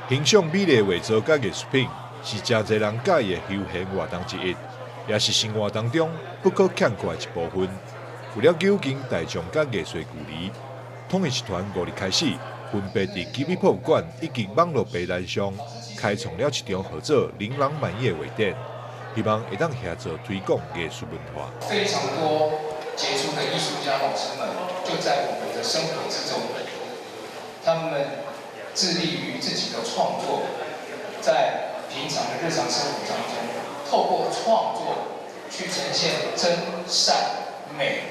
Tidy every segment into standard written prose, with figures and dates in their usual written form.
欣賞美麗畫作佮藝術品是誠濟人佮意的休閒活動之一，也是生活當中不可欠缺的一部分。為了糾近大眾佮藝術距離，統一集團5日開始，分別佇吉米博物館以及網路平台上開創了一場號做“琳琅滿意”的畫展，希望會當協助推廣藝術文化。非常多傑出的藝術家老師們就在我們的生活之中，他們致力於自己的創作，在平常的日常生活當中，透過創作去呈現真善美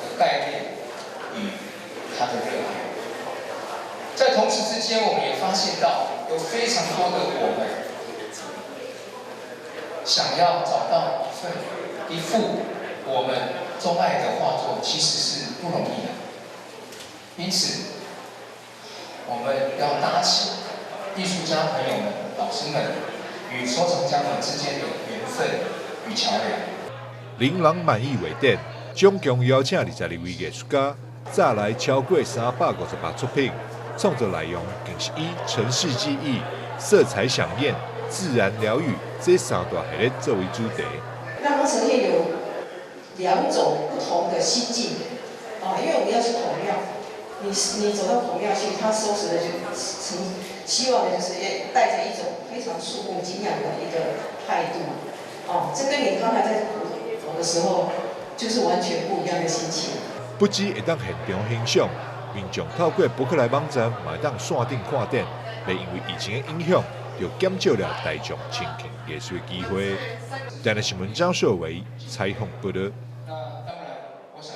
的概念與他的熱愛。在同時之間，我們也發現到有非常多的我們想要找到一份一幅我們鍾愛的畫作，其實是不容易的。因此，我們要搭起藝術家朋友們、老師們與收藏家們之間的緣分與橋梁。琳琅滿意畫展，總共邀請22位藝術家，載來超過358作品，創作內容更是以城市記憶、色彩饗宴、自然療癒這三大系列作為主題。讓它呈現有兩種不同的心境啊，因為我們要去孔廟，你走到孔廟去，他收拾的就成希望的就是帶着一種非常肅穆敬仰的一個態度，哦，這跟你剛才在走的時候，就是完全不一樣的心情。不只會當現場欣賞，民眾透過博客來網站嘛會當線頂看展，袂因為疫情的影響，就減少了大眾親近藝術的機會。台視新聞張碩維採訪報導。